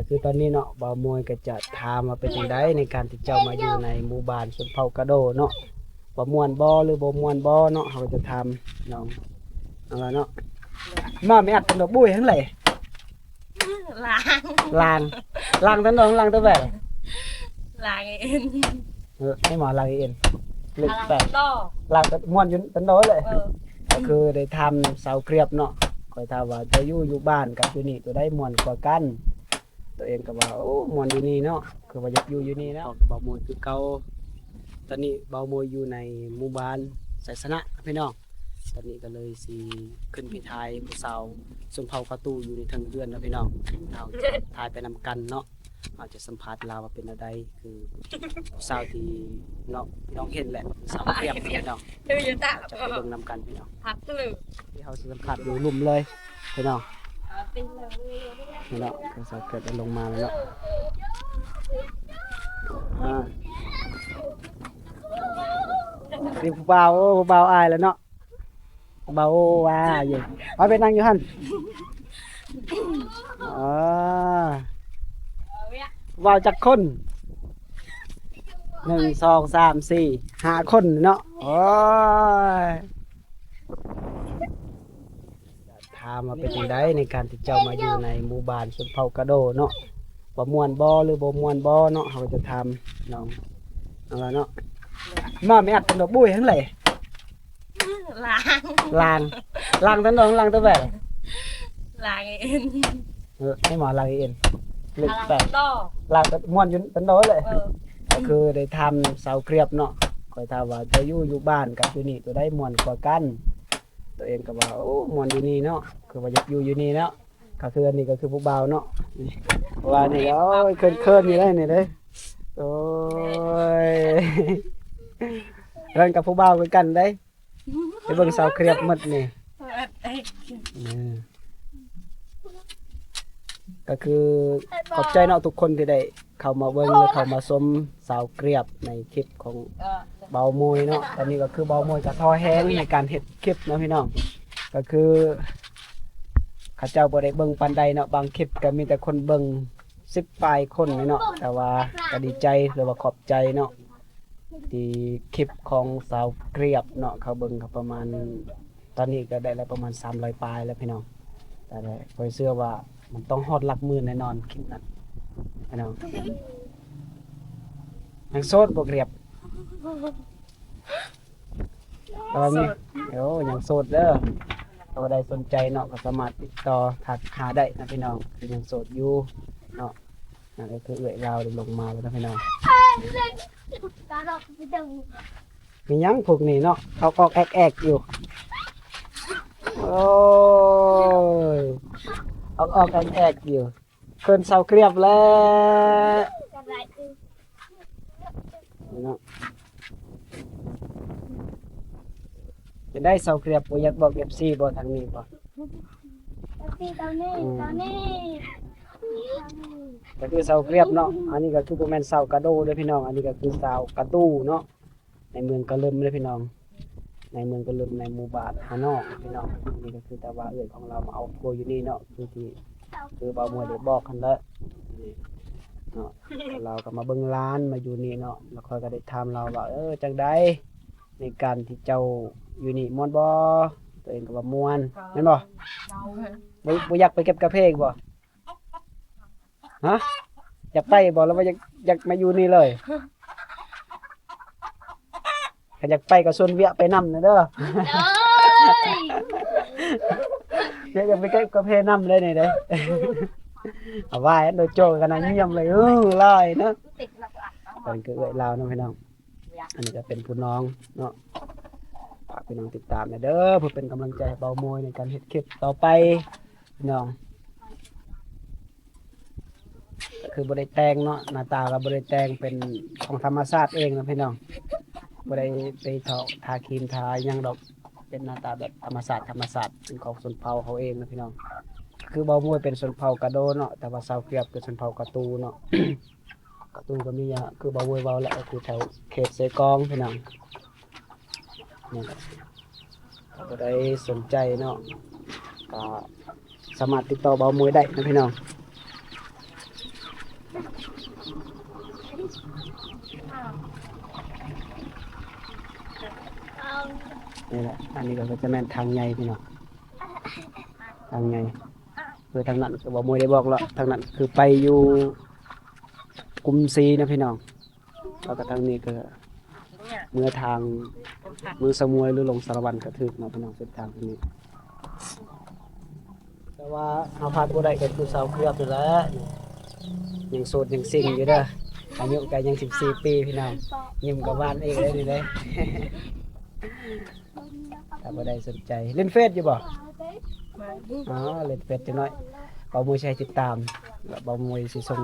ກໍຄືຕອນນີ້ເນາະ ບ່າວມວຍກໍຈະຖາມວ່າເປັນຈັ່ງໃດໃນການທີ່ເຈົ້າມາຢູ່ໃນໝູ່ບ້ານຊົນເຜົ່າກະໂດເນາະ ວ່າມ່ວນບໍ່ ຫຼືບໍ່ມ່ວນບໍ່ເນາະ ເຮົາກໍຈະຖາມນ້ອງເອົາລະເນາະ ມາແມ່ອັດເປັນດອກບຸ້ຍຫັ້ນແຫຼະ ລ້າງ ລ້າງ ລ້າງແຕ່ນ້ອງ ລ້າງແຕ່ແວ່ ລ້າງເອງ ເອີ ໃຫ້ໝໍລ້າງເອງ ເລກແປດ ລ້າງແຕ່ ມ່ວນຢູ່ແຕ່ນ້ອຍເລີຍ ເອີ ກໍຄືໄດ້ຖາມສາວກຽບເນາະ ຂ້ອຍຖາມວ່າເຈົ້າຢູ່ ຢູ່ບ້ານກັບຢູ່ນີ້ ໂຕໃດມ່ວນກວ່າກັນ? ໂຕເອງກໍວ່າ ໂອ້ ມ່ວນຢູ່ນີ້ເນາະ ຄືວ່າຢາກຢູ່ຢູ່ນີ້ແລ້ວ ກໍບໍ່ມ່ວນຄືເກົ່າ ຕອນນີ້ບ່າວມວຍຢູ່ໃນໝູ່ບ້ານໄຊຊະນະພີ່ນ້ອງ ຕອນນີ້ກໍເລີຍຊິຂຶ້ນໄປຖ່າຍຜູ້ສາວຊົນເຜົ່າກະຕູຢູ່ໃນເທິງເຮືອນເນາະພີ່ນ້ອງ ເຮົາຈະຖ່າຍໄປນຳກັນເນາະ ເຮົາຈະສຳພາດລາວວ່າເປັນແນວໃດ ຄືຜູ້ສາວທີ່ເນາະ ພີ່ນ້ອງເຫັນແຫຼະ ຜູ້ສາວກຽບພີ່ນ້ອງ ເຮົາຈະໄປເບິ່ງນຳກັນພີ່ນ້ອງ ທີ່ເຮົາຊິສຳພາດຢູ່ລຸ່ມເລີຍພີ່ນ້ອງ ພີ່ນ້ອງ ຜູ້ສາວກຽບໄດ້ລົງມາແລ້ວເນາະ ອ່າ ນີ້ຜູ້ບ່າວ ໂອ້ ຜູ້ບ່າວອາຍແລ້ວເນາະ ເບົາວ່າຢູ່ ມາໄປນັ່ງຢູ່ຫັ້ນ ເອີ ເວົ້າຈັກຄົນ ໜຶ່ງ ສອງ ສາມ ສີ່ ຫ້າຄົນເນາະ ໂອ້ຍ ຖາມວ່າເປັນຈັ່ງໃດໃນການທີ່ເຈົ້າມາຢູ່ໃນໝູ່ບ້ານຊົນເຜົ່າກະໂດເນາະ ວ່າມ່ວນບໍ່ ຫຼືບໍ່ມ່ວນບໍ່ເນາະ ເຮົາກໍຈະຖາມນ້ອງເອົາລະເນາະ ມາແມ່ອັດເປັນດອກບຸ້ຍຫັ້ນແຫຼະ ລ້າງ ລ້າງ ລ້າງແຕ່ນ້ອງ ລ້າງແຕ່ແວ່ ລ້າງເອງ ເອີ ໃຫ້ໝໍລ້າງເອງ ເລກແປດ ລ້າງແຕ່ ມ່ວນຢູ່ແຕ່ນ້ອຍເລີຍ ເອີ ກໍຄືໄດ້ຖາມສາວກຽບເນາະ ຂ້ອຍຖາມວ່າເຈົ້າຢູ່ ຢູ່ບ້ານກັບຢູ່ນີ້ ໂຕໃດມ່ວນກວ່າກັນ? ໂຕເອງກໍວ່າ ໂອ້ ມ່ວນຢູ່ນີ້ເນາະ ຄືວ່າຢາກຢູ່ຢູ່ນີ້ແລ້ວ ກໍຄືອັນນີ້ກໍຄືຜູ້ບ່າວເນາະ ເພາະວ່ານີ້ ໂອ້ຍ ເຂີນໆຢູ່ໄດ໋ນີ້ເດ້ ໂອ້ຍ ເພິ່ນກັບຜູ້ບ່າວຄືກັນໄດ໋ ໄປເບິ່ງສາວກຽບໝົດນີ້ ເອີ ກໍຄືຂອບໃຈເນາະ ທຸກຄົນທີ່ໄດ້ເຂົ້າມາເບິ່ງ ແລະ ເຂົ້າມາຊົມສາວກຽບໃນຄລິບຂອງ ເບົາໂມຍເນາະ ຕອນນີ້ກໍຄືເບົາໂມຍກໍທໍ້ແຮງໃນການເຮັດຄລິບເນາະພີ່ນ້ອງ ກໍຄືເຂົາເຈົ້າບໍ່ໄດ້ເບິ່ງປານໃດເນາະ ບາງຄລິບກໍມີແຕ່ຄົນເບິ່ງສິບປາຍຄົນເນາະ ແຕ່ວ່າກໍດີໃຈ ຫຼືວ່າຂອບໃຈເນາະ ທີ່ຄລິບຂອງສາວກຽບເນາະ ເຂົາເບິ່ງກໍປະມານ ຕອນນີ້ກໍໄດ້ແລ້ວປະມານສາມຮ້ອຍປາຍແລ້ວພີ່ນ້ອງ ແຕ່ຂ້ອຍເຊື່ອວ່າມັນຕ້ອງຮອດຫຼັກໝື່ນແນ່ນອນຄລິບນັ້ນພີ່ນ້ອງ ຍັງໂສດບໍ່ກຽບ ຕອນນີ້ ໂອ້ ຍັງໂສດເດີ ຖ້າວ່າໃດສົນໃຈເນາະ ກໍສາມາດຕິດຕໍ່ທັກຫາໄດ້ນະພີ່ນ້ອງ ທີ່ຍັງໂສດຢູ່ເນາະ ນັ້ນກໍຄືເອື້ອຍລາວໄດ້ລົງມາແລ້ວນະພີ່ນ້ອງ ມີຫຍັງພວກນີ້ເນາະ ອອກໆແອກໆຢູ່ ໂອ້ຍ ອອກໆແອກໆຢູ່ ເຂີນສາວກຽບແລ້ວ ເນາະ ເປັນໃດສາວກຽບ ບໍ່ຢາກບອກເອັບຊີບໍ່ທາງນີ້ບໍ່? ເອັບຊີຕາວນີ້ ອືມ ຕາວນີ້ ກໍຄືສາວກຽບເນາະ ອັນນີ້ກໍຄືບໍ່ແມ່ນສາວກະໂດເດີ້ພີ່ນ້ອງ ອັນນີ້ກໍຄືສາວກະຕູເນາະ ໃນເມືອງກະລຶມເດີ້ພີ່ນ້ອງ ໃນເມືອງກະລຶມ ໃນໝູ່ບ້ານຫານອກພີ່ນ້ອງ ນີ້ກໍຄືແຕ່ວ່າເອື້ອຍຂອງລາວມາເອົາຜົວຢູ່ນີ້ເນາະ ຄືທີ່ ຄືບ່າວມວຍໄດ້ບອກຫັ້ນແຫຼະ ນີ້ເນາະ ລາວກໍມາເບິ່ງຫຼານ ມາຢູ່ນີ້ເນາະ ແລ້ວຂ້ອຍກໍໄດ້ຖາມລາວວ່າ ເອີ ຈັ່ງໃດໃນການທີ່ເຈົ້າຢູ່ນີ້ ມ່ວນບໍ່? ໂຕເອງກໍວ່າມ່ວນ ແມ່ນບໍ່? ບໍ່ ບໍ່ຢາກໄປເກັບກາເຟອີກບໍ່? ຮະ ຢາກໄປບໍ່ ຫຼືວ່າຢາກ ຢາກມາຢູ່ນີ້ເລີຍ? ຄັນຢາກໄປກໍຊວນວຽກໄປນຳແດ່ເດີ ໂດຍ ວຽກຢາກໄປເກັບກາເຟນຳເລີຍນີ້ເດ້ ເອົາວ່າໂດຍໂຈກະນາງງຽມເລີຍ ເອີ ຫຼາຍເນາະ ເພິ່ນກໍເອື້ອຍລາວເນາະພີ່ນ້ອງ ອັນນີ້ກໍເປັນຜູ້ນ້ອງເນາະ ຝາກພີ່ນ້ອງຕິດຕາມແດ່ເດີ ເພື່ອເປັນກຳລັງໃຈໃຫ້ເບົາໂມຍໃນການເຮັດຄລິບຕໍ່ໄປ ພີ່ນ້ອງ ກໍຄືບໍ່ໄດ້ແຕ່ງເນາະ ໜ້າຕາກໍບໍ່ໄດ້ແຕ່ງ ເປັນຂອງທຳມະຊາດເອງເນາະພີ່ນ້ອງ ບໍ່ໄດ້ໄປເທາະ ທາຄຣີມ ທາຫຍັງດອກ ເປັນໜ້າຕາແບບທຳມະຊາດ ທຳມະຊາດ ເປັນຂອງຊົນເຜົ່າເຮົາເອງເນາະພີ່ນ້ອງ ຄືເບົາໂມຍເປັນຊົນເຜົ່າກະໂດເນາະ ແຕ່ວ່າສາວກຽບເປັນຊົນເຜົ່າກະຕູເນາະ ກະຕູກໍມີ ຄືເບົາໂມຍເວົ້າແຫຼະ ກໍຄືແຖວເຂດເຊກອງພີ່ນ້ອງ ນີ້ ຖ້າຜູ້ໃດສົນໃຈເນາະ ກໍສາມາດຕິດຕໍ່ເບົາໂມຍໄດ້ນະພີ່ນ້ອງ ນີ້ແຫຼະ ອັນນີ້ກໍຈະແມ່ນທາງໃຫຍ່ພີ່ນ້ອງ ທາງໃຫຍ່ ຄືທາງນັ້ນຄືບໍ່ມວຍໄດ້ບອກແລ້ວ ທາງນັ້ນຄືໄປຢູ່ກຸມສີນະພີ່ນ້ອງ ແລ້ວກໍທາງນີ້ກໍເມືອທາງເມືອງສະໝວຍ ຫຼື ລົງສາລະວັນກໍຖືກເນາະພີ່ນ້ອງ ເສັ້ນທາງທາງນີ້. ແຕ່ວ່າເຮົາພາດບໍ່ໄດ້ກໍຄືສາວເກືອບນີ້ແຫຼະ ຍັງໂສດຍັງຊິງຢູ່ເດີ ອາຍຸກໍຍັງສິບສີ່ປີພີ່ນ້ອງ ຍິ້ມກໍຫວານອີກເດ້ນີ້ເດ້. ຖ້າບໍ່ໄດ້ສົນໃຈ ຫຼິ້ນເຟສຢູ່ບໍ່? ອໍ ຫຼິ້ນເຟສຈັກໜ້ອຍ ບ່າວມຸ້ຍຊິໃຫ້ຕິດຕາມ ແລ້ວບ່າວມຸ້ຍຊິສົ່ງ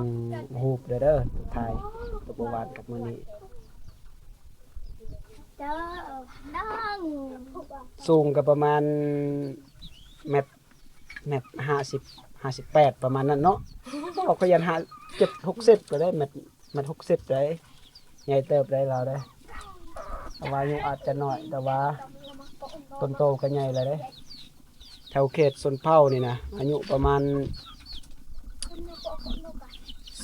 ຮູບເດີ ເດີ ຖ່າຍ ກໍບໍ່ຫວານກັບມື້ນີ້ ສູງກໍປະມານແມັດ ແມັດຫ້າສິບ ຫ້າສິບແປດ ປະມານນັ້ນເນາະ ເຂົາຂະຫຍັນຫາເຈັດ ຫົກສິບກໍໄດ້ ແມັດ ແມັດຫົກສິບໄດ້ ໃຫຍ່ເຕີບໄດ້ລາວໄດ້ ເພາະວ່າອາຍຸອາດຈະນ້ອຍ ແຕ່ວ່າຕົ້ນໂຕກໍໃຫຍ່ແລ້ວເດ້. ແຖວເຂດຊົນເຜົ່ານີ້ນະ ອາຍຸປະມານ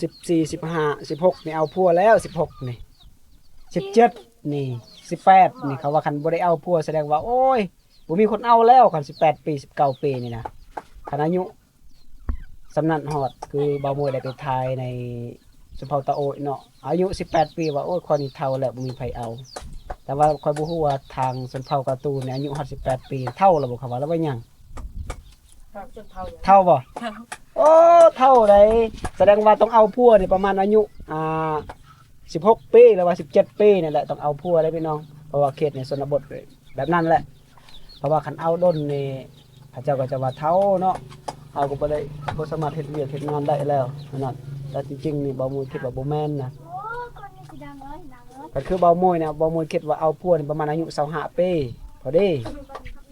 ສິບສີ່ ສິບຫ້າ ສິບຫົກນີ້ເອົາຜົວແລ້ວ ສິບຫົກນີ້ ສິບເຈັດນີ້ ສິບແປດນີ້ ເຂົາວ່າຄັນບໍ່ໄດ້ເອົາຜົວສະແດງວ່າ ໂອ້ຍ ບໍ່ມີຄົນເອົາແລ້ວ ຄັນສິບແປດປີ ສິບເກົ້າປີນີ້ນະ ຄັນອາຍຸສ່ຳນັ້ນຮອດ ຄືບ່າວມຸ້ຍໄດ້ໄປຖ່າຍໃນຊົນເຜົ່າຕາໂອ້ຍເນາະ ອາຍຸສິບແປດປີວ່າ ໂອ້ຍ ຂ້ອຍນີ້ເຖົ້າແລ້ວ ບໍ່ມີໃຜເອົາ ແຕ່ວ່າຂ້ອຍບໍ່ຮູ້ວ່າທາງຊົນເຜົ່າກະຕູນີ້ອາຍຸຮອດສິບແປດປີ ເຖົ້າແລ້ວບໍ່ ເຂົາວ່າ ຫຼືວ່າຫຍັງ ເຖົ້າ ເຖົ້າບໍ່? ໂອ້ ເຖົ້າໃດ ສະແດງວ່າຕ້ອງເອົາຜົວນີ້ປະມານອາຍຸ ອ່າ ສິບຫົກປີ ຫຼືວ່າສິບເຈັດປີນີ້ແຫຼະ ຕ້ອງເອົາຜົວເດ້ພີ່ນ້ອງ ເພາະວ່າເຂດໃນຊົນນະບົດແບບນັ້ນແຫຼະ ເພາະວ່າຄັນເອົາດົນນີ້ ເຂົາເຈົ້າກໍຈະວ່າເຖົ້າເນາະ ເຮົາກໍບໍ່ໄດ້ ບໍ່ສາມາດເຮັດວຽກເຮັດງານໄດ້ແລ້ວ ນັ້ນ ແຕ່ທີ່ຈິງນີ້ ບ່າວມຸ້ຍຄິດວ່າບໍ່ແມ່ນນະ ກໍຄືບ່າວມຸ້ຍນະ ບ່າວມຸ້ຍຄິດວ່າເອົາຜົວນີ້ປະມານອາຍຸຊາວຫ້າປີ ພໍດີ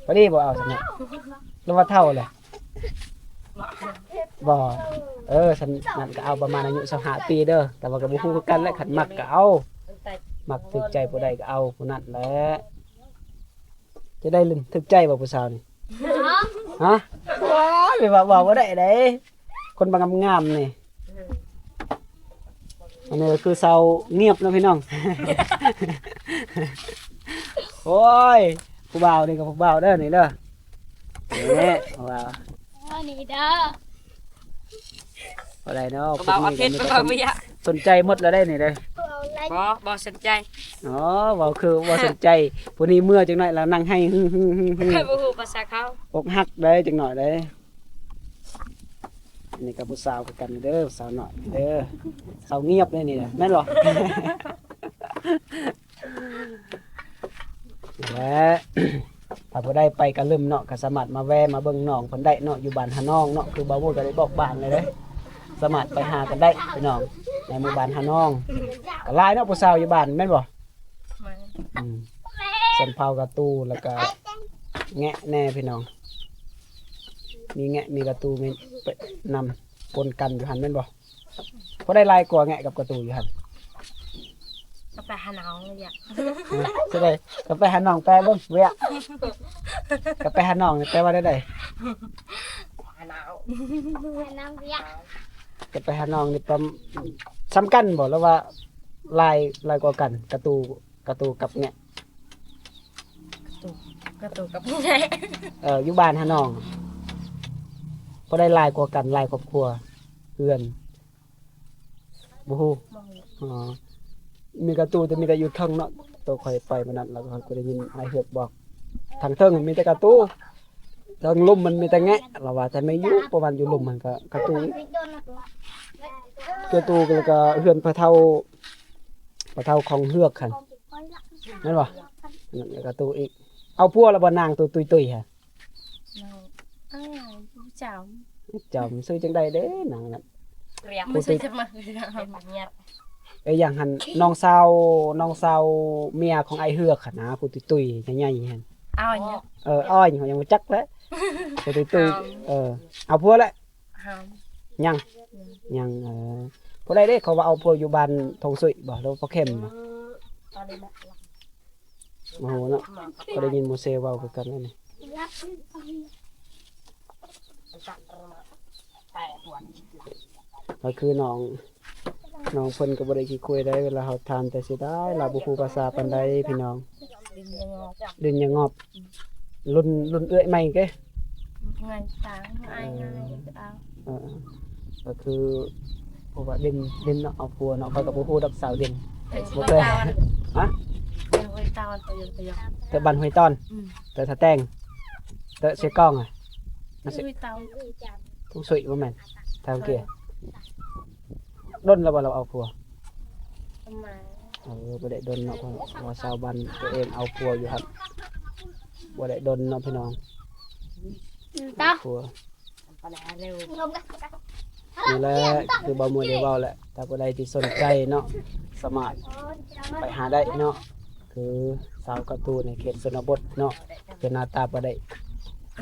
ພໍດີບໍ່ເອົາຊັ້ນນະ ຫຼືວ່າເຖົ້າແຫຼະ ບໍ່ ເອີ ຊັ້ນນັ້ນກໍເອົາປະມານອາຍຸຊາວຫ້າປີເດີ ແຕ່ວ່າກໍບໍ່ຮູ້ຄືກັນແຫຼະ ຄັນມັກກໍເອົາ ມັກຖືກໃຈຜູ້ໃດກໍເອົາຜູ້ນັ້ນແຫຼະ. ຈະໄດ້ລຶ້ນຖືກໃຈບໍ່ຜູ້ສາວນີ້? ຮະ? ວ້າຍ ແບບວ່າເວົ້າບໍ່ໄດ້ໃດ ຄົນບາງງາມໆນີ້ ອັນນີ້ກໍຄືສາວງຽບເນາະພີ່ນ້ອງ ໂອ້ຍ ຜູ້ບ່າວນີ້ກໍຜູ້ບ່າວເດີນີ້ເດີ ນີ້ຜູ້ບ່າວ ເອີ ນີ້ເດີ ບໍ່ໄດ້ເນາະ ຜູ້ນີ້ກໍມີແຕ່ຄົນສົນໃຈໝົດແລ້ວໄດ໋ນີ້ເດີ ບໍ່ ບໍ່ສົນໃຈ ອໍ ເວົ້າຄືບໍ່ສົນໃຈ ຜູ້ນີ້ເມື່ອຈັກໜ້ອຍແລ້ວນັ່ງໄຫ້ ຮຶໆໆໆ ຂ້ອຍບໍ່ຮູ້ພາສາເຂົາ ອົກຫັກໄດ໋ຈັກໜ້ອຍໄດ໋ ອັນນີ້ກໍຜູ້ສາວຄືກັນເດີ ສາວນ້ອຍເດີ ສາວງຽບເດ້ນີ້ນະ ແມ່ນບໍ່? ແລະ ຖ້າຜູ້ໃດໄປກະລຶມເນາະ ກໍສາມາດມາແວ່ມາເບິ່ງນ້ອງເພິ່ນໄດ້ເນາະ ຢູ່ບ້ານຫານອງເນາະ ຄືບ່າວມຸ້ຍກໍໄດ້ບອກບ້ານແລ້ວເດ້ ສາມາດໄປຫາກັນໄດ້ພີ່ນ້ອງ ໃນໝູ່ບ້ານຫານອງ ກໍຫຼາຍເນາະຜູ້ສາວຢູ່ບ້ານແມ່ນບໍ່? ແມ່ນ ອືມ ຊົນເຜົ່າກະຕູ ແລ້ວກະແງະແດ່ພີ່ນ້ອງ ມີແງະ ມີກະຕູ ມີນຳປົນກັນຢູ່ຫັ້ນແມ່ນບໍ່? ຜູ້ໃດຫຼາຍກວ່າແງະກັບກະຕູຢູ່ຫັ້ນ? ກໍໄປຫານ້ອງວຽກ ຮະ? ຊິໄດ້ ກໍໄປຫານ້ອງ ແປເບິ່ງ ວຽກ ກໍໄປຫານ້ອງນີ້ແປວ່າແນວໃດ? ຫານ້ອງ ຫານ້ອງວຽກ ກໍໄປຫານ້ອງນີ້ປະ ສ່ຳກັນບໍ່ ຫຼືວ່າຫຼາຍ ຫຼາຍກວ່າກັນ? ກະຕູ ກະຕູກັບແງະ ກະຕູ ກະຕູກັບແງະ ເອີ ຢູ່ບ້ານຫານ້ອງ ຜູ້ໃດຫຼາຍກວ່າກັນ ຫຼາຍຄອບຄົວ ເຮືອນ ບໍ່ຮູ້ ບໍ່ຮູ້ ອໍ ມີກະຕູ ແຕ່ມີແຕ່ຢູ່ເທິງເນາະ ໂຕຂ້ອຍໄປມື້ນັ້ນ ແລ້ວຂ້ອຍກໍໄດ້ຍິນອ້າຍເຮືອກບອກ ທາງເທິງມີແຕ່ກະຕູ ທາງລຸ່ມມັນມີແຕ່ແງະ ລາວວ່າ ແຕ່ແມ່ນຢູ່ ປະມານຢູ່ລຸ່ມຫັ້ນກະກະຕູ ກະຕູ ແລ້ວກະເຮືອນພໍ່ເຖົ້າ ພໍ່ເຖົ້າຂອງເຮືອກຫັ້ນ ແມ່ນບໍ່? ນັ້ນກະຕູອີກ ເອົາຜົວແລ້ວບໍ່ນາງໂຕຕຸ້ຍໆຫັ້ນ? ນ້ອງ ເອີ ຜູ້ຈຳ ຈຳຊື່ຈັ່ງໃດເດ້ນາງນັ້ນ? ຜູ້ຕຸ້ຍ ເອີ ຫຍັງຫັ້ນ ນ້ອງສາວ ນ້ອງສາວເມຍຂອງອ້າຍເຮືອກຫັ້ນນາ ຜູ້ຕຸ້ຍໆໃຫຍ່ໆຫັ້ນ ອ້ອຍ ເອີ ອ້ອຍ ຂ້ອຍຍັງບໍ່ຈັກແຫຼະ ຜູ້ຕຸ້ຍໆ ເອີ ເອົາຜົວແລ້ວ? ຍັງ ຍັງ ເອີ ຜູ້ໃດເດ້ ເຂົາວ່າເອົາຜົວຢູ່ບ້ານທົ່ງສຸຍບໍ່ ຫຼືວ່າພໍ່ເຂັມບໍ່? ອືມ ບໍ່ຮູ້ເນາະ ກໍໄດ້ຍິນໝູ່ເຊເວົ້າຄືກັນແລ້ວນີ້ ກໍຄືນ້ອງ ນ້ອງເພິ່ນກໍບໍ່ໄດ້ຂີ້ຄຸຍໃດ ເວລາເຮົາຖາມ ແຕ່ເສຍດາຍລາວບໍ່ຮູ້ພາສາປານໃດພີ່ນ້ອງ. ດິນຍາງອບ ດິນຍາງອບ ລຸ້ນ ລຸ້ນເອື້ອຍໃໝ່ເກ ເງິນຕາງ ເອີ ອ້າຍເອົາ ເອີ ກໍຄື ເພາະວ່າດິນ ດິນເນາະ ເອົາຜົວເນາະ ຂ້ອຍກໍບໍ່ຮູ້ດອກສາວດິນ ເອີ ບໍ່ເຄີຍ ຮະ ເອີ ຫ້ວຍຕານ ແຖວບ້ານຫ້ວຍຕອນ ອືມ ແຖວທ່າແຕງ ແຖວເຊກອງ ຫ້ວຍຕານ ທຸງສຸຍບໍ່ແມ່ນ ທ່າເກຍ ດົນແລ້ວບໍ່ລາວເອົາຜົວ? ປະມານ ເອີ ບໍ່ໄດ້ດົນເນາະ ເພາະວ່າຊາວບ້ານຕົວເອງເອົາຜົວຢູ່ຫັ້ນ ບໍ່ໄດ້ດົນເນາະພີ່ນ້ອງ ອືມ ເອົາຜົວ ນີ້ແຫຼະ ຄືບ່າວມວຍໄດ້ເວົ້າແຫຼະ ຖ້າຜູ້ໃດທີ່ສົນໃຈເນາະ ສາມາດໄປຫາໄດ້ເນາະ ຄືສາວກາຕູໃນເຂດຊົນນະບົດເນາະ ຄືໜ້າຕາບໍ່ໄດ້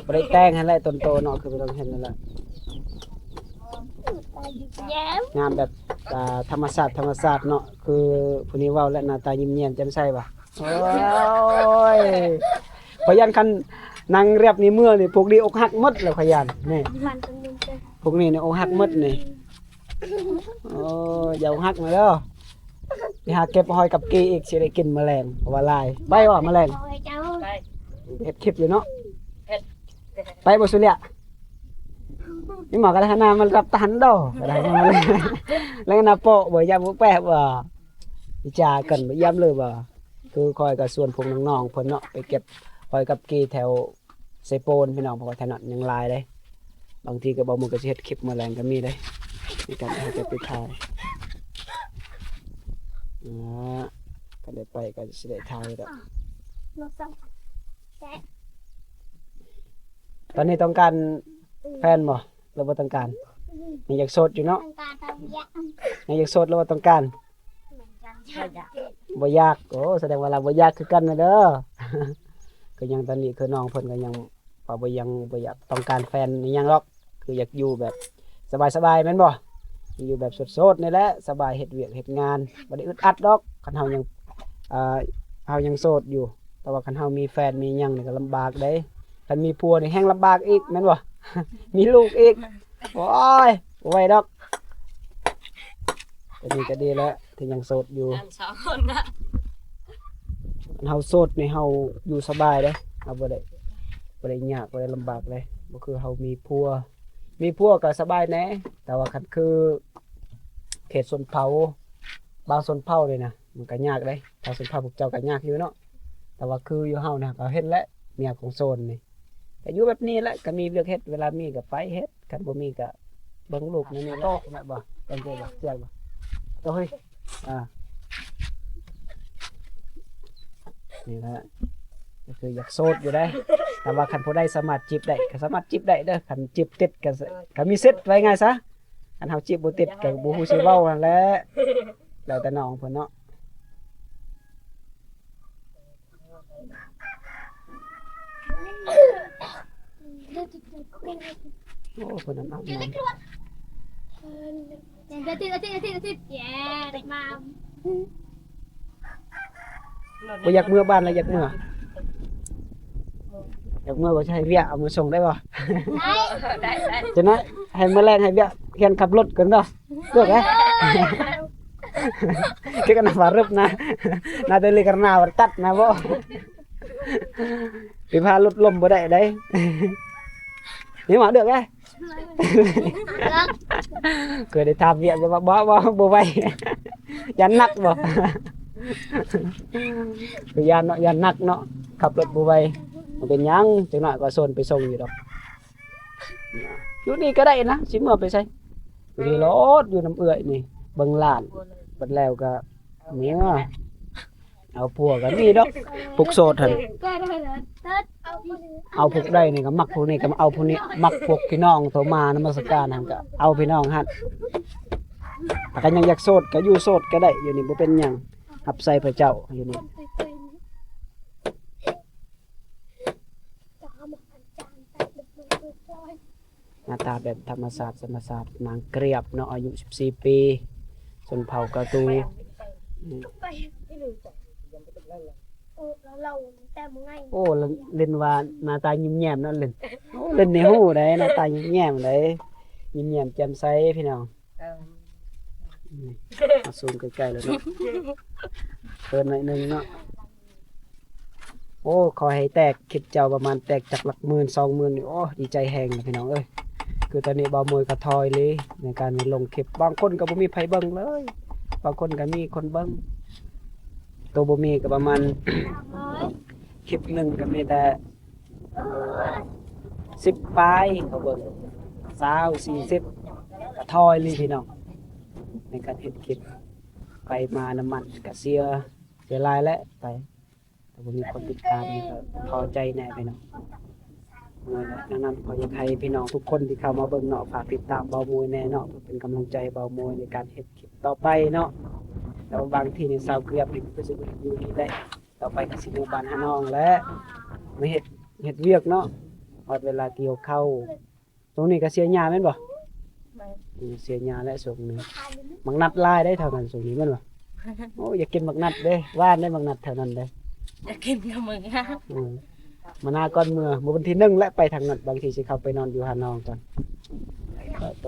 ບໍ່ໄດ້ແຕ່ງຫັ້ນແຫຼະ ຕົນໂຕເນາະ ຄືພີ່ນ້ອງເຫັນນັ້ນແຫຼະ ງາມແບບ ອ່າ ທຳມະຊາດ ທຳມະຊາດເນາະ ຄືຜູ້ນີ້ເວົ້າແລ້ວໜ້າຕາຍິ້ມແຍ້ມແຈ່ມໃສວ່າ ໂອ້ຍ ຂ້ອຍຢ້ານຄັນນາງແລັບນີ້ເມືອນີ້ ພວກນີ້ອົກຫັກໝົດແລ້ວ ຂ້ອຍຢ້ານ ນີ້ ພວກນີ້ນີ້ອົກຫັກໝົດນີ້ ໂອ້ຍ ຢ່າອົກຫັກນະເດີ ໄປຫາເກັບຫອຍກັບກີອີກ ຊິໄດ້ກິນມື້ແລງ ເພາະວ່າຫຼາຍ ໄປບໍ່ມື້ແລງ ໄປ ເຮັດຄລິບຢູ່ເນາະ ເຮັດ ໄປບໍ່ສຸເລຍ ນີ້ໝໍກະໄດ້ຫານາມາຮັບຕາຫັນດອກ ກະໄດ້ຫານາມາ ແລ້ວກະນາໂປະບໍ່ ຢ້ານບໍ່ແປະບໍ່ ວິຈາກັນບໍ່ຢ້າມເລີຍບໍ່ ຄືຂ້ອຍກະຊວນພວກນ້ອງໆເພິ່ນເນາະ ໄປເກັບຫອຍກັບກີແຖວເຊໂປນພີ່ນ້ອງ ເພາະວ່າແຖວນັ້ນຍັງຫຼາຍເດ້ ບາງທີກະບໍ່ມື້ກະຊິເຮັດຄລິບມື້ແລງກະມີເດ້ ໃນການທີ່ເຮົາຈະໄປຖ່າຍ ອ່າ ກະໄດ້ໄປກະຊິໄດ້ຖ່າຍດອກ ຕອນນີ້ຕ້ອງການແຟນບໍ່ ຫຼືບໍ່ຕ້ອງການ? ຍັງຢາກໂສດຢູ່ເນາະ? ຍັງຢາກໂສດ ຫຼືວ່າຕ້ອງການ? ບໍ່ຢາກ. ໂອ້ ສະແດງວ່າລາວບໍ່ຢາກຄືກັນນະເດີ. ຄືຍັງຕອນນີ້ຄືນ້ອງເພິ່ນກໍຍັງວ່າບໍ່ ຍັງບໍ່ຢາກຕ້ອງການແຟນອີ່ຫຍັງດອກ ຄືຢາກຢູ່ແບບສະບາຍໆ ແມ່ນບໍ່? ຢູ່ແບບໂສດໆ ນີ້ແຫຼະ ສະບາຍ ເຮັດວຽກເຮັດງານ ບໍ່ໄດ້ອຶດອັດດອກ. ຄັນເຮົາຍັງ ອ່າ ເຮົາຍັງໂສດຢູ່ ແຕ່ວ່າຄັນເຮົາມີແຟນມີຫຍັງນີ້ກໍລຳບາກເດ້. ຄັນມີຜົວນີ້ແຮ່ງລຳບາກອີກແມ່ນບໍ່? ມີລູກອີກ ໂອ້ຍ ບໍ່ໄຫວດອກ. ແຕ່ນີ້ກໍດີແລ້ວທີ່ຍັງໂສດຢູ່ ກັນສອງຄົນນະ. ຄັນເຮົາໂສດນີ້ເຮົາຢູ່ສະບາຍເດ້ ເຮົາບໍ່ໄດ້ ບໍ່ໄດ້ຍາກ ບໍ່ໄດ້ລຳບາກເດ້ ບໍ່ຄືເຮົາມີຜົວ. ມີຜົວກໍສະບາຍແດ່ ແຕ່ວ່າຄັນຄືເຂດຊົນເຜົ່າ ບາງຊົນເຜົ່ານີ້ນະ ມັນກໍຍາກເດ້. ບາງຊົນເຜົ່າພວກເຈົ້າກໍຍາກຢູ່ເນາະ ແຕ່ວ່າຄືຢູ່ເຮົານະ ກໍເຫັນແຫຼະ ເມຍຂອງໂຊນນີ້ ກໍຢູ່ແບບນີ້ແຫຼະ ກໍມີວຽກເຮັດ ເວລາມີກໍໄປເຮັດ ຄັນບໍ່ມີກໍເບິ່ງລູກແນວນີ້ແຫຼະ. ໂຕແມ່ນບໍ່? ເປັນໄງບໍ່? ເຈັບບໍ່? ໂຕເຮີ້ຍ ອ່າ ນີ້ແຫຼະ ກໍຄືຢາກໂສດຢູ່ເດ້ ແຕ່ວ່າຄັນຜູ້ໃດສາມາດຈີບໄດ້ ກໍສາມາດຈີບໄດ້ເດີ. ຄັນຈີບຕິດກໍ ກໍມີສິດ ວ່າງ່າຍຊະ. ຄັນເຮົາຈີບບໍ່ຕິດກໍບໍ່ຮູ້ຊິເວົ້າຫັ້ນແຫຼະ ແລ້ວແຕ່ນ້ອງເພິ່ນເນາະ. ໂອ້ ເພິ່ນອາບນ້ຳ ອາທິດ ອາທິດ ອາທິດ ເຢ້ ໄດ້ມາ. ບໍ່ຢາກເມືອບ້ານລະ ຢາກເມືອ ຢາກເມືອບໍ່? ຊິໃຫ້ວຽກເອົາມາສົ່ງໄດ້ບໍ່? ໄດ້ ໄດ້ ຈັ່ງນັ້ນໃຫ້ມື້ແລງໃຫ້ວຽກຮຽນຂັບລົດກ່ອນເນາະ. ເລືອກເດ້ ເອີ ເກັບກັນນະວ່າເລິບນະ ໜ້າແຕ່ເລີກະນາວັນຕັດນະບໍ່ ໄປພາລົດລົ້ມບໍ່ໄດ້ໃດ. ນີ້ມາເລືອກເດ້ ເຄີຍໄດ້ຖາມວຽກຢູ່ວ່າ ບໍ່ ບໍ່ ບໍ່ໄຫວ ຢ້ານໜັກບໍ່? ຄືຢ້ານເນາະ ຢ້ານໜັກເນາະ ຂັບລົດບໍ່ໄຫວ. ບໍ່ເປັນຫຍັງ ຈັກໜ້ອຍກໍໂຊນໄປສົ່ງຢູ່ດອກ. ຢູ່ນີ້ກໍໄດ້ນະ ຊິເມືອໄປໃສ? ຢູ່ນີ້ໂລດ ຢູ່ນຳເອື້ອຍນີ້ ເບິ່ງຫຼານ ບັດແລ້ວກໍເມືອ. ເອົາຜົວກໍມີດອກ ຜູ້ໂສດຫັ້ນ ເອົາຜູ້ໃດນີ້ກໍມັກ ຜູ້ນີ້ກໍເອົາຜູ້ນີ້ ມັກພວກພີ່ນ້ອງໂທມານະມັດສະການຫັ້ນ ກໍເອົາພີ່ນ້ອງຫັ້ນ. ຖ້າກໍຍັງຢາກໂສດກໍຢູ່ໂສດກໍໄດ້ ຢູ່ນີ້ບໍ່ເປັນຫຍັງ ຮັບໃຊ້ພະເຈົ້າຢູ່ນີ້. ໜ້າຕາແບບທຳມະຊາດ ທຳມະຊາດ ນາງກຽບເນາະ ອາຍຸສິບສີ່ປີ ຊົນເຜົ່າກາຕູ. ໂອ້ ເຫຼັ້ນວ່າໜ້າຕາຍິ້ມແຍ້ມເນາະ ເຫຼັ້ນ. ໂອ້ ເຫຼັ້ນນີ້ຮູ້ໄດ໋ ໜ້າຕາຍິ້ມແຍ້ມໄດ໋ ຍິ້ມແຍ້ມແຈ່ມໃສພີ່ນ້ອງ. ເອີ ນີ້ ມາຊູມໃກ້ໆແລ້ວເນາະ ເຂີນໜ້ອຍໜຶ່ງເນາະ. ໂອ້ ຂໍໃຫ້ແຕກ ຄລິບເຈົ້າປະມານແຕກຈັກຫຼັກໝື່ນ ສອງໝື່ນນີ້ ໂອ້ ດີໃຈແຮງນະພີ່ນ້ອງເອີຍ. ຄືຕອນນີ້ບ່າວໂມຍກໍທໍ້ອີ່ຫຼີໃນການລົງຄລິບ ບາງຄົນກໍບໍ່ມີໃຜເບິ່ງເລີຍ ບາງຄົນກໍມີຄົນເບິ່ງ ໂຕບໍ່ມີກໍປະມານ ຄລິບໜຶ່ງກໍມີແຕ່ສິບປາຍເຂົາເບິ່ງ ຊາວ ສີ່ສິບ ກໍທໍ້ອີ່ຫຼີພີ່ນ້ອງ ໃນການເຮັດຄລິບ ໄປມານ້ຳມັນກໍເສຍ ເສຍຫຼາຍແຫຼະໄປ ແຕ່ບໍ່ມີຄົນຕິດຕາມນີ້ກໍທໍ້ໃຈແດ່ພີ່ນ້ອງ. ເອີ ດັ່ງນັ້ນກໍຢາກໃຫ້ພີ່ນ້ອງທຸກຄົນທີ່ເຂົ້າມາເບິ່ງເນາະ ຝາກຕິດຕາມບ່າວໂມຍແດ່ເນາະ ເພື່ອເປັນກຳລັງໃຈບ່າວໂມຍໃນການເຮັດຄລິບຕໍ່ໄປເນາະ. ແຕ່ວ່າບາງທີນີ້ຊາວເກືອບນີ້ກໍຊິບໍ່ໄດ້ຢູ່ນີ້ໄດ້ ຕໍ່ໄປກໍຊິເມືອບ້ານຫານ້ອງແຫຼະ ມາເຮັດ ເຮັດວຽກເນາະ ຮອດເວລາກ່ຽວເຂົ້າ. ຊ່ວງນີ້ກໍເສຍຫຍ້າແມ່ນບໍ່? ແມ່ນ. ອືມ ເສຍຫຍ້າແຫຼະຊ່ວງນີ້ ໝາກນັດຫຼາຍເດ້ແຖວນັ້ນຊ່ວງນີ້ແມ່ນບໍ່? ໂອ້ ຢາກກິນໝາກນັດເດ້ ຫວານເດ້ໝາກນັດແຖວນັ້ນເດ້ ຢາກກິນກັບໝາກນັດ. ອືມ ມານາກ່ອນເມືອ ມື້ວັນທີໜຶ່ງແຫຼະ ໄປທາງນັ້ນ ບາງທີຊິເຂົ້າໄປນອນຢູ່ຫານ້ອງກ່ອນ ກໍໂຕ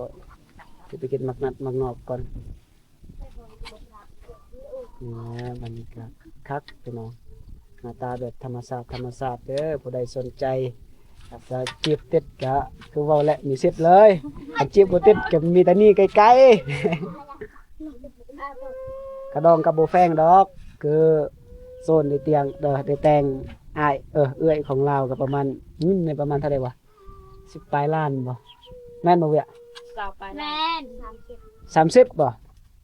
ຊິໄປກິນໝາກນັດໝາກນອກກ່ອນ. ນີ້ແຫຼະ ບັນຍາກາດຄັກໆ ພີ່ນ້ອງ ໜ້າຕາແບບທຳມະຊາດ ທຳມະຊາດເດີ. ຜູ້ໃດສົນໃຈ ຖ້າຈີບຕິດກະຄືເວົ້າແຫຼະ ມີສິດເລີຍ ຄັນຈີບບໍ່ຕິດກະມີແຕ່ໜີໄກໆ. ກະດອງກະບໍ່ແພງດອກ ຄືໂຊນໄດ້ຕຽງ ເອີ ໄດ້ແຕ່ງອ້າຍ ເອີ ເອື້ອຍຂອງລາວກະປະມານ ເງິນນີ້ປະມານເທົ່າໃດວະ? ສິບປາຍລ້ານບໍ່? ແມ່ນບໍ່ເວີຍ? ຊາວປາຍລ້ານ. ແມ່ນ ສາມສິບ ສາມສິບບໍ່?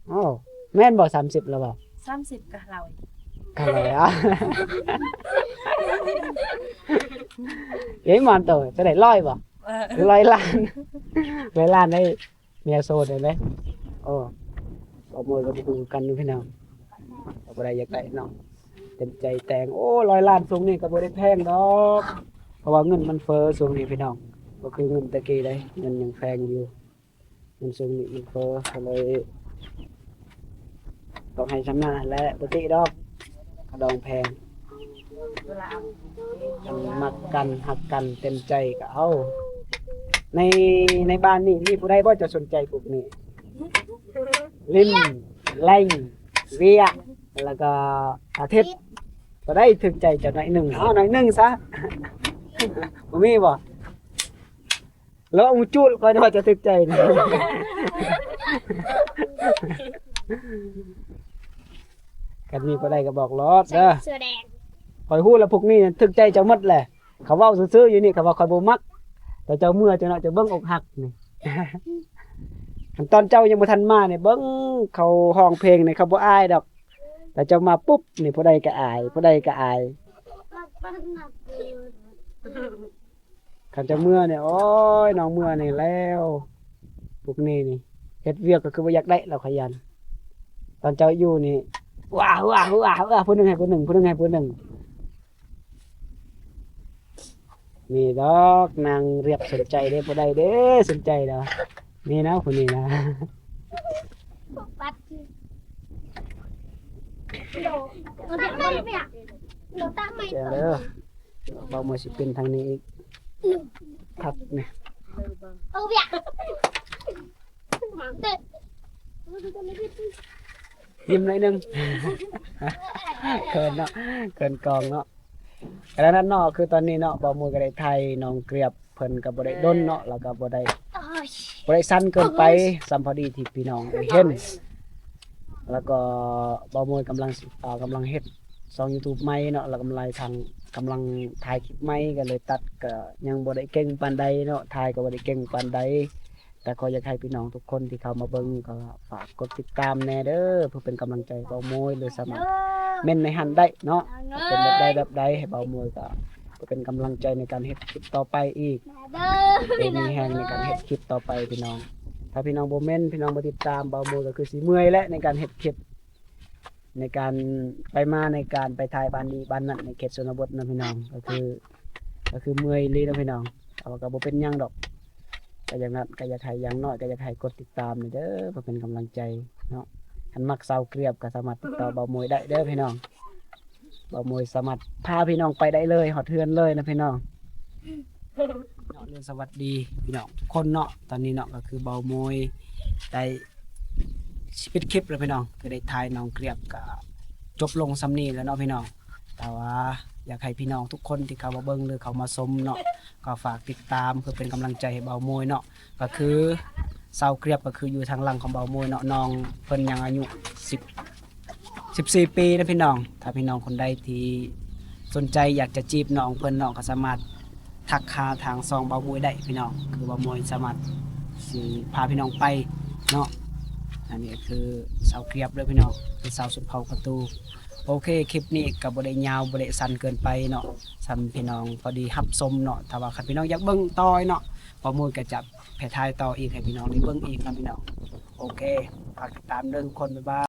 ໂອ້ ແມ່ນບໍ່? ສາມສິບແລ້ວບໍ່? ສາມສິບກະຮ້ອຍ ກະຮ້ອຍ ອາ ເອີຍ ມາໂຕ ເທົ່າໃດ? ຮ້ອຍບໍ່? ເອີ ຮ້ອຍລ້ານ ຮ້ອຍລ້ານໄດ້ ເມຍໂສດເດ້. ໂອ້ ບໍ່ເໝີກັນຄືກັນພີ່ນ້ອງ ກໍບໍ່ໄດ້ຢາກໄດ້ເນາະ ເຕັມໃຈແຕ່ງ. ໂອ້ ຮ້ອຍລ້ານຊ່ວງນີ້ກໍບໍ່ໄດ້ແພງດອກ ເພາະວ່າເງິນມັນເຟີຊ່ວງນີ້ພີ່ນ້ອງ ບໍ່ຄືເງິນແຕ່ກີ້ໃດ ເງິນຍັງແພງຢູ່. ເງິນຊ່ວງນີ້ມັນເຟີ ກໍເລີຍຕ້ອງໃຫ້ຊຳນານແຫຼະ ບໍ່ຕິດອກ ກະດອງແພງ. ຄັນມັກກັນຮັກກັນເຕັມໃຈກໍເອົາ. ໃນ ໃນບ້ານນີ້ມີຜູ້ໃດບໍ່ເຈົ້າສົນໃຈປູກນີ້? ລິນ ແລງ ເວຍ ແລ້ວກໍອາທິດ ຜູ້ໃດຖືກໃຈເຈົ້າໜ້ອຍໜຶ່ງ? ເອົາໜ້ອຍໜຶ່ງຊະ ບໍ່ມີບໍ່? ລະອອງຈູດ ຂ້ອຍວ່າຈະຖືກໃຈນະ. ຄັນມີຜູ້ໃດກໍບອກໂລດເດີ ຂ້ອຍຮູ້ລະ ພວກນີ້ຖືກໃຈເຈົ້າໝົດແຫຼະ. ເຂົາເວົ້າຊື່ໆຢູ່ນີ້ ເຂົາວ່າຂ້ອຍບໍ່ມັກ ແຕ່ເຈົ້າເມື່ອເຈົ້າເນາະ ເຈົ້າເບິ່ງອົກຫັກນີ້. ຄັນຕອນເຈົ້າຍັງບໍ່ທັນມານີ້ ເບິ່ງເຂົາຮ້ອງເພງນີ້ ເຂົາບໍ່ອາຍດອກ ແຕ່ເຈົ້າມາປຸບນີ້ ຜູ້ໃດກໍອາຍ ຜູ້ໃດກໍອາຍ. ຄັນຈະເມືອນີ້ ໂອ້ຍ ນ້ອງເມືອນີ້ແລ້ວ. ພວກນີ້ນີ້ເຮັດວຽກກໍຄືບໍ່ຢາກໄດ້ ລາວຂະຫຍັນ. ຕອນເຈົ້າຢູ່ນີ້ ຫວາ ຫວາ ຫວາ ຫວາ ຜູ້ໜຶ່ງໃຫ້ຜູ້ໜຶ່ງ ຜູ້ໜຶ່ງໃຫ້ຜູ້ໜຶ່ງ. ມີດອກນາງລຽບສົນໃຈເດ້ ຜູ້ໃດເດ້ສົນໃຈດອກ ມີນະ ຜູ້ນີ້ນະ. ແຈ້ງເດີ ບ່າວມວຍຊິເປັນທາງນີ້ອີກ ຄັກນະ. ຍິ້ມໜ້ອຍໜຶ່ງ ເຂີນເນາະ ເຂີນກ້ອງເນາະ. ກະນັ້ນເນາະ ຄືຕອນນີ້ເນາະ ບ່າວມວຍກໍໄດ້ຖ່າຍນ້ອງເກືອບ ເພິ່ນກໍບໍ່ໄດ້ດົນເນາະ ແລ້ວກໍບໍ່ໄດ້ ບໍ່ໄດ້ສັ້ນເກີນໄປ ສ່ຳພໍດີທີ່ພີ່ນ້ອງໄດ້ເຫັນ. ແລ້ວກໍບ່າວມວຍກຳລັງ ອ່າ ກຳລັງເຮັດຊ່ອງຢູທູບໃໝ່ເນາະ ແລ້ວກຳລັງທາງ ກຳລັງຖ່າຍຄລິບໃໝ່ ກໍເລີຍຕັດກໍຍັງບໍ່ໄດ້ເກັ່ງປານໃດເນາະ ຖ່າຍກໍບໍ່ໄດ້ເກັ່ງປານໃດ. ແຕ່ຂໍຢາກໃຫ້ພີ່ນ້ອງທຸກຄົນທີ່ເຂົ້າມາເບິ່ງກໍຝາກກົດຕິດຕາມແດ່ເດີ ເພື່ອເປັນກຳລັງໃຈບ່າວມວຍ ຫຼືສາມາດເມັ້ນໃນຫັ້ນໄດ້ເນາະ ເປັນແບບໃດແບບໃດ ໃຫ້ບ່າວມວຍກໍເປັນກຳລັງໃຈໃນການເຮັດຄລິບຕໍ່ໄປອີກ ເພື່ອມີແຮງໃນການເຮັດຄລິບຕໍ່ໄປພີ່ນ້ອງ. ຖ້າພີ່ນ້ອງບໍ່ເມັ້ນ ພີ່ນ້ອງບໍ່ຕິດຕາມ ບ່າວມວຍກໍຄືຊິເມື່ອຍແຫຼະໃນການເຮັດຄລິບ ໃນການໄປມາ ໃນການໄປຖ່າຍບ້ານນີ້ບ້ານນັ້ນ ໃນເຂດຊົນນະບົດເນາະພີ່ນ້ອງ ກໍຄື ກໍຄືເມື່ອຍອີ່ຫຼີເນາະພີ່ນ້ອງ. ແຕ່ວ່າກໍບໍ່ເປັນຫຍັງດອກ ກໍຢ່າງນັ້ນ ກໍຢາກໃຫ້ ຢ່າງໜ້ອຍກໍຢາກໃຫ້ກົດຕິດຕາມແດ່ເດີ ເພື່ອເປັນກຳລັງໃຈເນາະ. ຄັນມັກສາວເກືອບກໍສາມາດຕິດຕໍ່ບ່າວມວຍໄດ້ເດີພີ່ນ້ອງ. ບ່າວມວຍສາມາດພາພີ່ນ້ອງໄປໄດ້ເລີຍ ຮອດເຮືອນເລີຍນະພີ່ນ້ອງເນາະ. ເລີຍສະຫວັດດີພີ່ນ້ອງທຸກຄົນເນາະ. ຕອນນີ້ເນາະ ກໍຄືບ່າວມວຍໄດ້ ຊິປິດຄລິບແລ້ວພີ່ນ້ອງ ຄືໄດ້ຖ່າຍນ້ອງກຽບກໍຈົບລົງສ່ຳນີ້ແລ້ວເນາະພີ່ນ້ອງ. ແຕ່ວ່າຢາກໃຫ້ພີ່ນ້ອງທຸກຄົນທີ່ເຂົ້າມາເບິ່ງ ຫຼື ເຂົ້າມາຊົມເນາະ ກໍຝາກຕິດຕາມເພື່ອເປັນກຳລັງໃຈໃຫ້ບ່າວໂມຍເນາະ. ກໍຄືສາວກຽບກໍຄືຢູ່ທາງຫຼັງຂອງບ່າວໂມຍເນາະ ນ້ອງເພິ່ນຍັງອາຍຸສິບ ສິບສີ່ປີນະພີ່ນ້ອງ. ຖ້າພີ່ນ້ອງຄົນໃດທີ່ສົນໃຈຢາກຈະຈີບນ້ອງເພິ່ນເນາະ ກໍສາມາດທັກຫາທາງຊ່ອງບ່າວໂມຍໄດ້ພີ່ນ້ອງ ຄືບ່າວໂມຍສາມາດຊິພາພີ່ນ້ອງໄປເນາະ. ອັນນີ້ຄືສາວກຽບເດີພີ່ນ້ອງ ເປັນສາວຊົນເຜົ່າກະຕູ. ໂອເຄ ຄລິບນີ້ກໍບໍ່ໄດ້ຍາວ ບໍ່ໄດ້ສັ້ນເກີນໄປເນາະ ສ່ຳພີ່ນ້ອງພໍດີຮັບຊົມເນາະ. ຖ້າວ່າຄັນພີ່ນ້ອງຢາກເບິ່ງຕໍ່ເນາະ ບ່າວໂມຍກໍຈະໄປຖ່າຍຕໍ່ອີກໃຫ້ພີ່ນ້ອງໄດ້ເບິ່ງອີກເນາະພີ່ນ້ອງ. ໂອເຄ ຝາກຕິດຕາມເດີທຸກຄົນ ບາຍບາຍ.